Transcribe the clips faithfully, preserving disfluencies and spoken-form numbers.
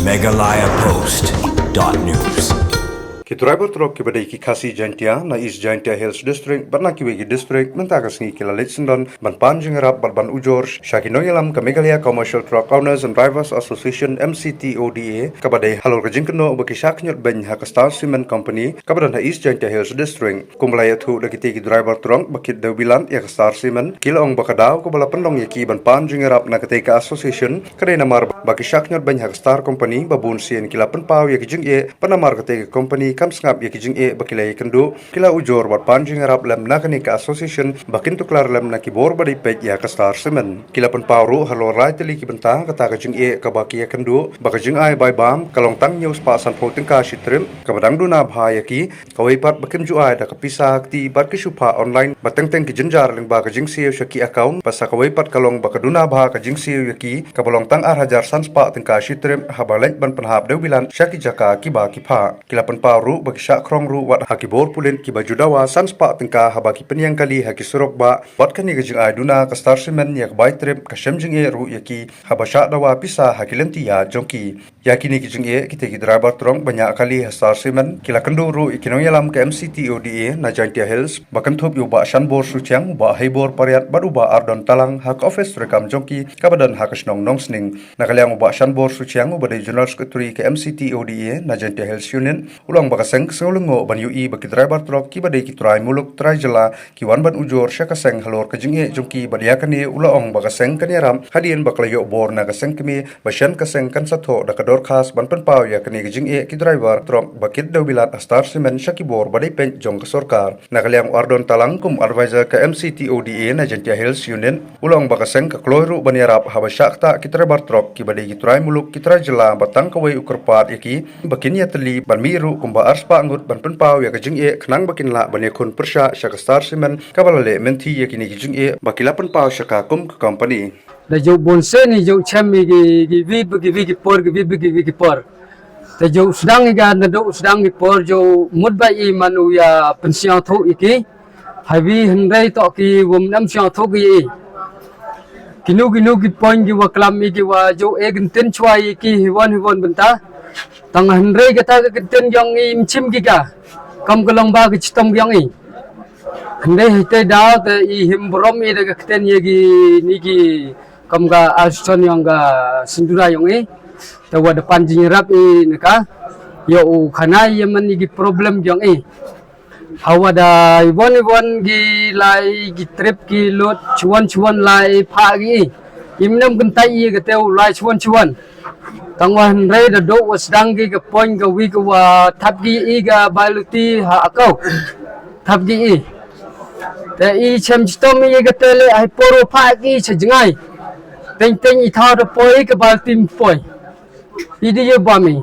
Meghalaya Post dot news. Ki driver truck kiba dei ki Khasi Jaintia na East Jaintia Hills District bad na kiwei ki district mynta ka sngi ki la leit syndon ban pan jingïarap bad ban ujor sha ki nongïalam ka Meghalaya Commercial Truck Owners and Drivers Association, M C T O D A, kaba dei halor ka jingkynnoh ba ki shah khñiot beiñ ha ka Star Cement Company kaba don ha East Jaintia Hills District. Kumba la ïathuh da kitei ki driver truck ba kit dewbilat ïa ka Star Cement, ki la ong ba ka daw kaba la pynlong ïa ki ban pan jingïarap na katei ka association ka dei namar ba ki shah khñiot beiñ ha ka Star Company, ba bun sien ki la pynpaw ïa ki jingeh ba namar katei ka company kam sngap ïa ki jingeh ba ki la ïakynduh. Ki la ujor bad pan jingïarap lem na kane ka association ba kin tuklar lem na ki bor ba dei peit ïa ka Star Cement. Ki la pynpaw ruh halor lai tylli ki bynta kata ka jingeh kaba ki ïakynduh ba ka jingai bai bam ka long tang hynñiew spah sanphew tyngka shi trip, kaba dang duna bha ïa ki. Kawei pat ba kim ju ai da ka pisa ha kti bad ki shu phah online, ba teng teng ki jynjar lyngba ka jingsiew sha ki account, bad sa kawei pat ka long ba ka duna bha ka jingsiew ïa ki kaba long tang ar hajar san spah tyngka shi trip haba leit ban pynhap dewbilat sha ki jaka kiba ki phah. Ki la pynpaw ruh ba ki shah khrong ruh wat ha ki bor pulit kiba ju dawa san spah tyngka haba ki pynïeng kali ha ki surok bah. Wat kane ka jingai duna ka Star Cement ïa ka bai trip ka shem jingeh ruh ïa ki haba shah dawa pisa ha ki lynti ïaid jong ki. Ïa kine ki jingeh, kitei ki driver truck ba ñiah kali ha Star Cement ki la kynduh ruh ïa ki nongïalam ka M C T O D A na Jaintia Hills, ba kynthup ïa u Bah Shanbor Suchiang, u Bah Heibor Pariat bad u Bah Ardon Talang ha ka office treikam jong ki kaba don ha ka shnong Nongsning. Na ka liang u Bah Shanbor Suchiang uba dei General Secretary ka M C T O D A na Jaintia Hills Unit, u la ong ba ka seng ka sngew lyngngoh ban ïohi ba ki driver truck kiba dei ki trai muluk trai jylla ki wan ban ujor sha ka seng halor ka jingeh jong ki, bad ïa kane u la ong ba ka seng kan ïarap hadien ba ka la ïoh bor na ka seng kmie ba shen ka seng kan sa thoh da ka dorkhas ban pynpaw ïa kane ka jingeh ki driver truck ba kit dewbilat ha Star Cement sha ki bor ba dei peit jong ka sorkar. Na ka liang u Ardon Talang kum advisor ka M C T O D A na Jaintia Hills Unit, u la ong ba ka seng ka kloi ruh ban ïarap haba shah ktah ki driver truck kiba dei ki trai muluk ki trai jylla ba tang kawei u kyrpad ïa ki ba kin ïatylli ban mih ruh kumba ar spah ngut ban pynpaw ïa ka jingeh khnang ba kin lah ban ïakhun pyrshah sha ka Star Cement kaba la leh mynthi ïa kine ki jingeh ba ki la pynpaw sha ka kum ka company. Da ju bun sien i ju chem i ki, ki wi ba ki wi ki por, ki wi ba ki wi ki por. Da ju sdang i ka, da ju sdang ki por ju mut ba i man u ïa pynsñiawthuh i ki. Hai wi hynrei toh ki wym nam sñiawthuh ki i. Kino kino ki point ki wa klam i ki wa ju e kin tin chwa i ki hi wan hi wan bynta. Tang hynrei kata ka ktien yong i mchim ki ka. Kam ka long ba ka chitom yong i. Hynrei hynrei daw te i him burom i da ka ktien ïa ki ni ki kam ka alston yong ka sindura yong i. Te wa da pan jingïarap i na ka. Ïa u khana ïa man i ki problem yong i. Hawa da i won i won ki lai ki trip ki lut chuan chuan lai pha ki i. Im nam kyntai i ka te u lai chuan chuan. Tang wa hynrei da dok wa sdang ki ka point ka wi ka wa thap ki i ka bai luti ha akau. Thap ki i. Te i chem chitom i ka te le ai poro pha ki cha jngai. Teng teng i thaw da poi ka bai luti poi. I di ye bami.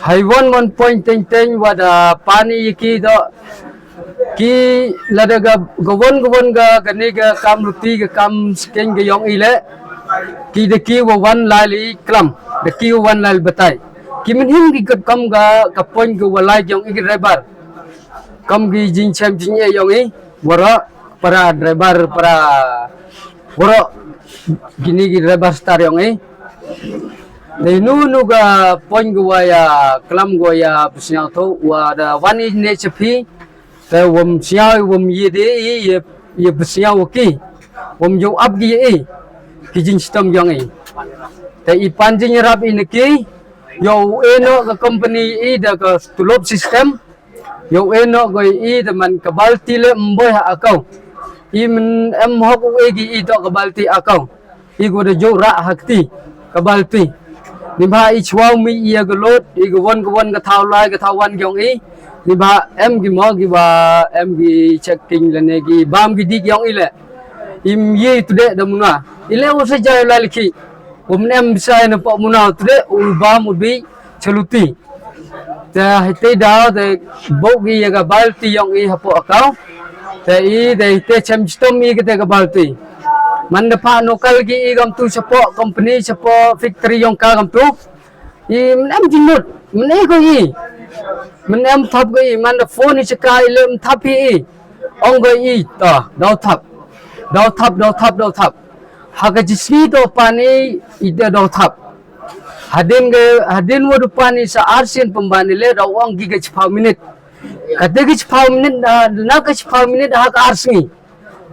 Hai won won point teng teng wa da pani i ki do. Ki lada ga, ga won, ga won ga, ga ni ga kam luti ga kam sken ga yong i le. Ki da ki wa wan lai li klam. Da ki wa wan lai li batai. Ki min him ki kat kam ga, ga point ga wa lai yong i ki driver. Kam ki jingchem jingeh yong i. Wara para driver para wara kini ki driver star yong i. Dei nu nu ga point ga wa ïa klam ga wa ïa pynsñiawthuh wa da wan i ne cha phi. Te wam sñiaw wam ïa de i ïa, ïa pynsñiaw wa ki. Wam ïoh ap ki ïa i. Ki jingchitom yong i. Te i pan jingïarap i na ki. Ïoh u e noh ka company i da ka tulop system. Ïoh u e noh ko i da man ka balti le mboi ha akau. I men em hok u e ki i tok ka balti akau. I ko da jok rah ha kti ka balti. Ni ba i chwa mi i ya ka lot i ka won ka won ka thaw lai ka thaw wan yong i. Ni ba em ki mo ki ba em ki checking lane ki bam ki dik yong i le. Im ye tu de da muna. I le u sa jai lai liki. Ko men em sa na pa muna tu de u bam u bi chaluti. Te hei te daw te bok i ya ka balti yong i hapoh akau. Te i te te chem chitom i kete ka balti. Man da pa nokal ki i kam tu chapoh company chapoh factory yong ka kam tu. I men em jinut men e ko i. Men em thap ko i man da phone i chaka i le men thap i i. Ong ko i ta daw thap. Daw thap daw thap daw thap. Ha ka jisngi to pani i te daw thap. Hadien ka, hadien wa da pan i sa arsien pynban i leh da ong ki ka chiphaw minit. Kata ka chiphaw minit, na, na ka chiphaw minit ha ka ar sngi.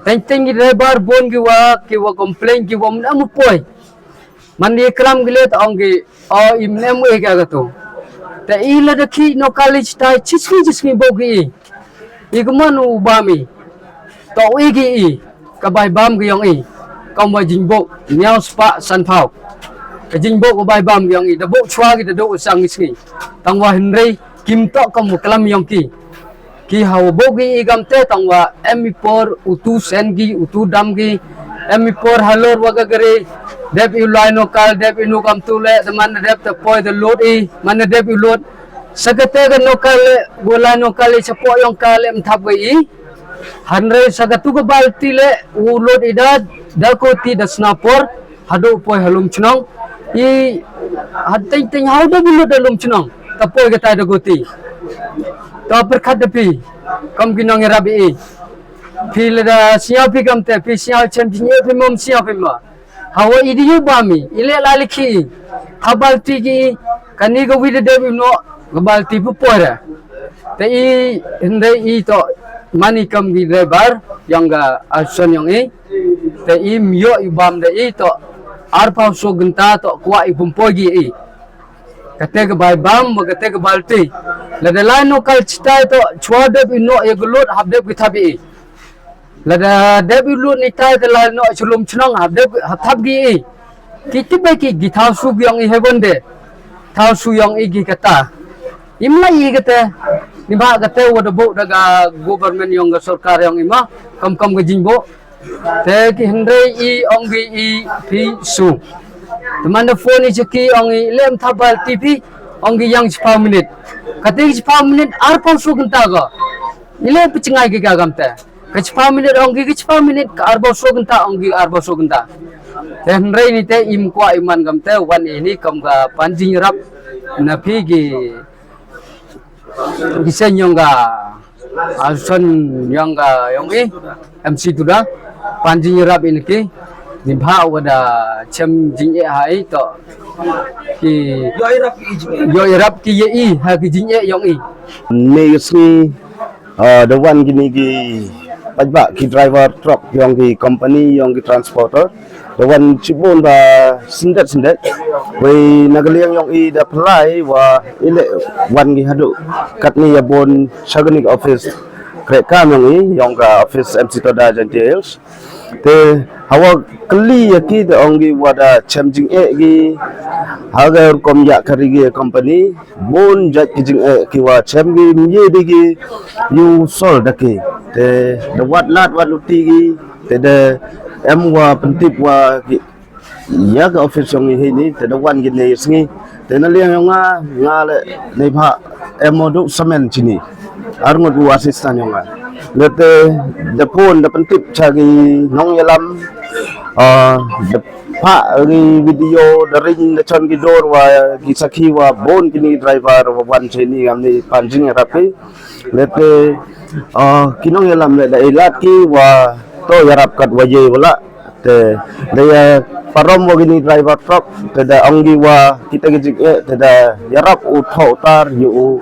Teng teng ki driver bun ki wa, ki wa complain ki wa mna mu poi. Man di kram ki leh ta ong ki, o i mna mu e ka ka tu. Ta i la da ki no college ta chi sngi chi sngi bo ki i. I ka man u bam i. To i ki i ka bai bam ki yong i. Kam wa jingbo nyau spa san phaw. Ka jingbo ka bai bam ki yong i da bo chwa ki da do u sang ki sngi. Tang wa hynrei kim to kam wa klam yong ki. Ki hawa bo ki i kam te tang wa em i por u tu sen ki u tu dam ki. Em i por halor wa ka gari. Dep i lai no kal dep i nu kam tu le da man dep ta poi da lot i man dep i lot. Sa kate ka no kal le wa lai no kal i sa po yong kal le mthap ka i. Hynrei sa ka tu ka balti le u lot i da da ko ti da sna por hadu poi halum chnong i hat teng teng hau da bilut da lum chnong ta poi ka tai da ko ti. Ta perkhat da pi kam ki nong i rap i pi le da siaw pi kam te pi siaw chem pi nye pi mom siaw pi ma. Hawa i di yu ba mi i le la li ki i ha balti ki i kani ka wi da de wi no ka balti pu poi ra. Te i hynrei i to mani kam ki driver yong ka ason yong i. Te i myo i bam da i to arphaw so genta to kwa i pumpoi ki i. Kate ka bai bam ma kate ka balti. Lada lai no kal chitai to chwa dep i no ya gulut hap dep ki thap i. Lada dep i lut ni tai te lai no chulum chnong hap dep hap thap ki i. Ki tibai ki ki thaw su yong i heaven de. Thaw su yong i ki kata. Im la i kate. Ni ba kate wa da bo da ka government yong ka sorkar yong i ma kam kam ka jingbo. Te ki hynrei i ong ki i pi su. Te man da phone i cheki ong i lem thabal T V ong ki yang chiphaw minit. Kate ki chiphaw minit arphaw su genta ka. I lem pechengai ki ka kam te. Ka chiphaw minit ong ki ki chiphaw minit ka arphaw su genta ong ki arphaw su genta. Te hynrei ni te im kwa i man kam te wan i ni kam ka pan jingrap na phi ki ki seng yong ka ason yong ka yong i M C Tuda pan jingrap in ki ni bha wa da chem jing e ha i to ki yo i rap ki ye i ha ki jing e yong i. Ni sngi da wan ki ni ki pajba ki driver truck yong ki company yong ki transporter. Da wan chibun ba sendet sendet. Wei na ka liang yong i da phlai wa i le wan ki hadu. Kat ni ya bun shagani ka office. Krek kam yong i yong ka office M C Toda Jaintia Hills. Te hawa kali ya ki da ong ki wa da chem jing e ki. Haga rukom ya kari ki company. Bun jait ki jing e ki wa chem ki mye di ki yu sol da ki. Te da wat lat wat luti ki. Te da em wa pentip wa ki ya ka office yong i hi ni te da wan ki ne sngi te na liang yong nga nga le ne bha em mo du samen chini arngut u assistant yong nga le te da pun da pentip cha ki nong yalam da pha ki video da ring da chon ki dor wa ki sakhi wa bun ki ni driver wa wan chini ngam ni pan jing rap ki le te ki nong yalam le da ilat ki wa to yarap kat wa ye wala. Te da ya parom wa gini driver truck te da ong gi wa kita ki jing e te da yarap u tho tar yu u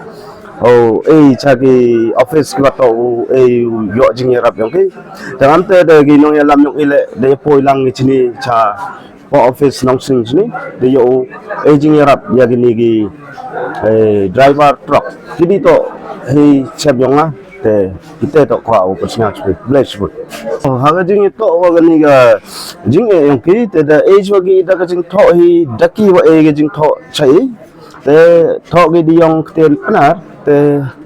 o e cha ki office ki wa to u e yo jing yarap yong ki. Te ngam te da gi nong yalam yong i le da ya poi lang ngi chini cha po office nong sing chini da yo u e jing yarap ya gini gi driver truck kini to hi chep yong nga. Te kita to kwa u pasnya chwe bless bud. Ha ka jing to wa gani ga jing e yong ki te da e jwa gi da ka jing to hi da ki wa e ga jing to chai. Te to gi di yong kten pnar te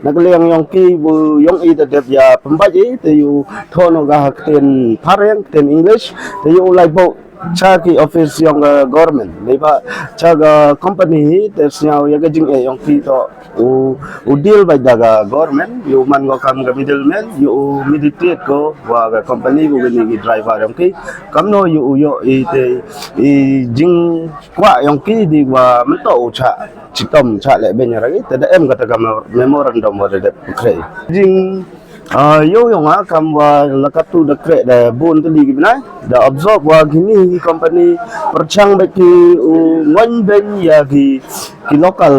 na ka liang yong ki bu yong i da dep ya pembaji te yu to no ga kten pareng kten English te yu lai bo cha ki office yong ka government nei ba cha ka company hi te sniaw ya ka jing e yong ki to u u deal bai da ka government yu man ko kam ka middleman yu u mediate ko wa ka company ko ni ki driver yong ki kam no yu u yo i te i jing kwa yong ki di wa men to u cha chitom cha le ben ya ra ki te da em ka ta ka memorandum wa da dep kre jing Ah, ïoh ïoh nga kam wa la katto da kre da bun tylli ki bnai da observe wa kini ki company pyrshang bad ki u ngaiñ beiñ ïa ki ki local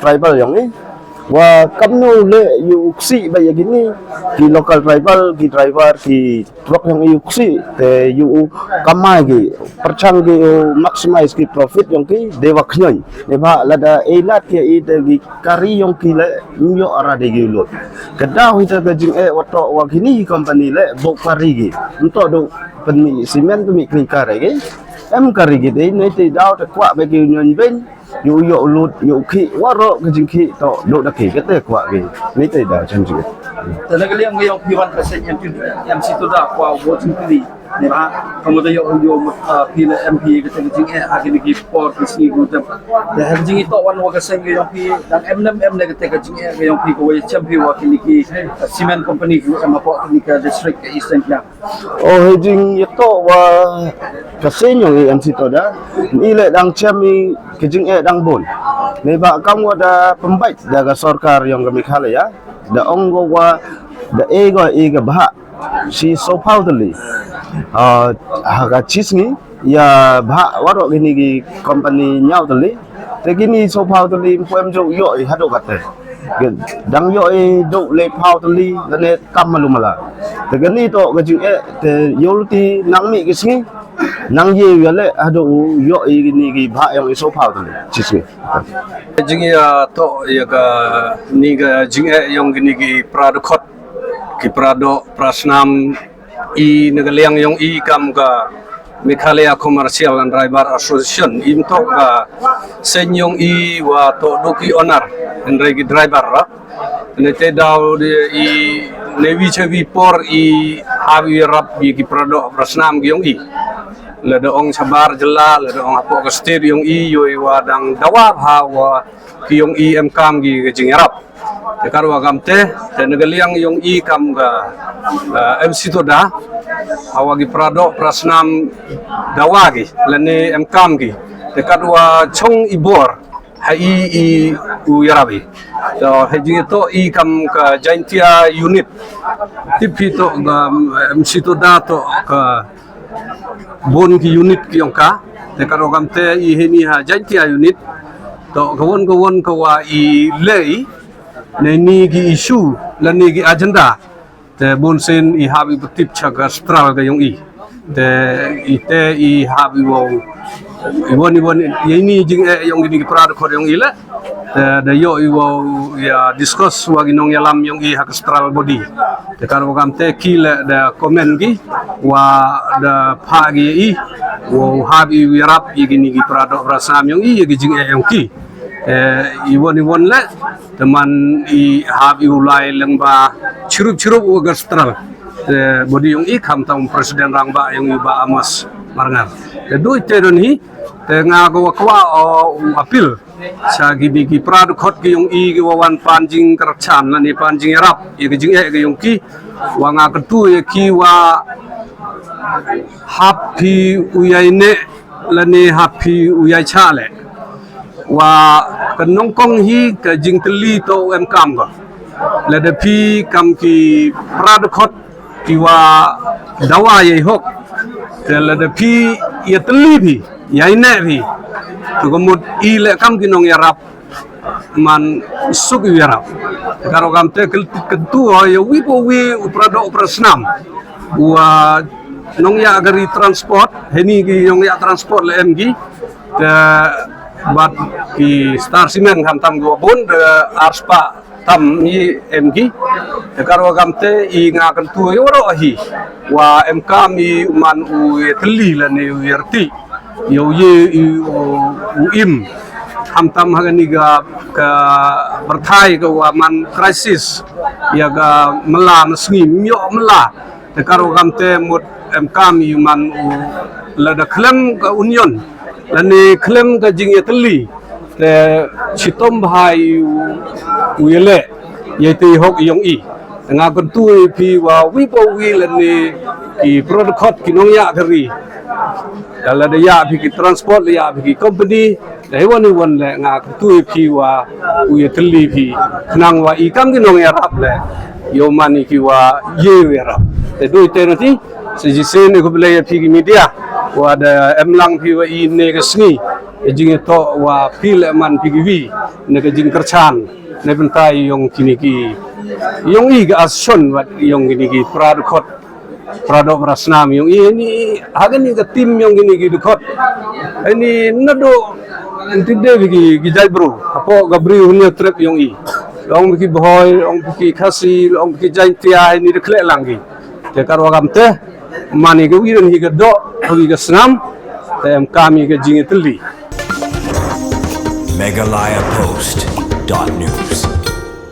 tribal ïong i. Wa kamno le ïoh u ksih bad ïa kini ki local tribal ki driver ki truck ïong i u ksih te ïoh u kamai ki pyrshang ki u maximize ki profit ïong ki dei wa khñiot. Neibhah lada ei lad ki i te ki kari ïong ki le ym ïoh ara dei ki u lut. Ka daw hi te ka jingeh wa toh wa kini ki company le bok kari ki. Nto do pynmih simen pynmih kri kari ki. Em kari ki dei nei te daw te kwah bad ki u ngaiñ beiñ. Ïoh ïoh u lut ïoh u khih waroh ka jingkhih toh do da ki kate kwah ki. Nei te daw chen jingeh. Te na ka liang ka ïong phi wan ka seng M C Toda kwah u bok jingkri. Neibhah ka mut ïoh ïoh mut phi le M P kate ka jingeh ha kini ki por ki sngi ku te. Te ha ka jingeh toh wan wa ka seng ka ïong phi dang em nem em ne kate ka jingeh ka ïong phi ka wa chem phi wa kini ki cement company ku em hapoh kini ka district ka Eastern Khasi. Oh, hei jingïatoh wa ka seng ïong i M C Toda. I le dang chem i ka jingeh dang bun. Neibhah kam wa da pynbeit da ka sorkar ïong ka Meghalaya. Da ong ko wa da e ko i ka bhah shi sophaw tylli. Ah, ha ka chi sngi ïa bhah waroh kini ki company ñiaw tylli. Te kini sophaw tylli ym pu em ju ïoh i haduh kate. Dang ïoh i duh le phaw tylli lane tam malu mala. Te kani toh ka jingeh te ïoh luti nang mih ki sngi. Nang ïe ïa le haduh u ïoh i kini ki bhah ïong i sophaw tylli chi sngi. Jingïatoh ïa kani ka jingeh ïong kini ki para dkhot ki para doh para snam i na ka liang ïong i kam ka Meghalaya Commercial and Driver Association. I mtoh ka seng ïong i wa toh do ki owner hynrei ki driver ra. Nei te daw de i nei wi che wi por i ha wi rap wi ki para doh para snam ki ïong i. Lada ong shabar jylla lada ong hapoh ka state ïong i ïoh i wa dang dawa bha wa ki ïong i em kam ki ka jingïarap. Te katwa kam te te na ka liang ïong i kam ka M C Toda ha wa ki para doh para snam dawa ki lane em kam ki. Te katwa chong i bor ha i i u ïarap i. To ha jingïatoh i kam ka Jaintia unit. Tip phi toh ka M C Toda toh ka bun ki unit ki ïong ka. Te katwa kam te i hini ha Jaintia unit. Toh ka won ka won ka wa i lei ne ni ki issue lane ki agenda. Te bun sien i hap i pyntip cha ka stral ka ïong i. Te i te i hap i wow i won i won i ni jingeh ïong i ni ki para dkhot ïong i le. Te da ïoh i wow ïa discuss wa ki nongïalam ïong i ha ka stral body. Te katwa kam te ki le da comment ki wa da pha ki i wow hap i ïarap i ki ni ki para doh para snam ïong i ïa ki jingeh ïong ki. Eh, i won i won le te man i hap i u lai leng ba chirup chirup u ka stral. Te body ïong i kham tam president rangbah ïong i Bah Amos Marngar. Te du i te don hi te nga ka wa kwah u appeal cha ki ni ki para dkhot ki ïong i ki wa wan pan jingkyrchan lane pan jingïarap ïa ki jingeh ki ïong ki wa nga kyntu ïa ki wa hap phi u ïai neh lane hap phi u ïai chah le. Wa ka nongkong hi ka jingtylli to em kam ka. Lada phi kam ki para dkhot ki wa dawa ïai hok. Te lada phi ïa tylli phi ïai neh phi. To ka mut i le kam ki nongïarap man suk i ïarap. Katwa kam te kyntu ha ïa wi pa wi u para doh u para snam. Wa nongïakari transport heni ki nongïa transport le em ki. Te bad ki Star Cement kham tam ki wa bun de arspah tam i em ki. Te katwa kam te i nga kyntu ïa waroh hi wa em kam i u man u ïa tylli lane u ïa rti ïa u ïa u im. Kham tam ha kani ka ka pyrthai ka wa man crisis ïa ka mala masngi myo mala. Te katwa kam te mut em kam i u man u lada khlem ka union lane khlem ka jingïatylli te chitom bha i u ïaleh ïa i te i hok i ïong i. Te nga kyntu ïa phi wa wi pa wi lane ki para dkhot ki nongïakari lada ïa phi ki transport ïa phi ki company. Dei wan i wan le nga kyntu ïa phi wa u ïatylli phi khnang wa i kam ki nongïarap le Ïoh man ïa ki wa ïe ïarap. Te dei te na ti, sa shisien ne khublei ïa phi ki media. Wa da em lang phi wa i ne ka sngi. Ka jingïatoh wa phi leh man phi ki wi. Ne ka jingkyrchan. Ne bynta ïong kine ki. Ïong i ka association wat ïong kine ki para dkhot. Para doh para snam ïong i ni ha kane ka team ïong kine ki dkhot. Ni naduh nti de ki ki jait bru. Hapoh ka bri hun ïa trep ïong i. Long ki Bhoi, long ki Khasi, long ki Jaintia ni de khleh lang ki. Te katwa kam te mane ka wi don hi ka doh, hi ka snam. Te em kam hi ka jingïatylli. Meghalaya Post dot news.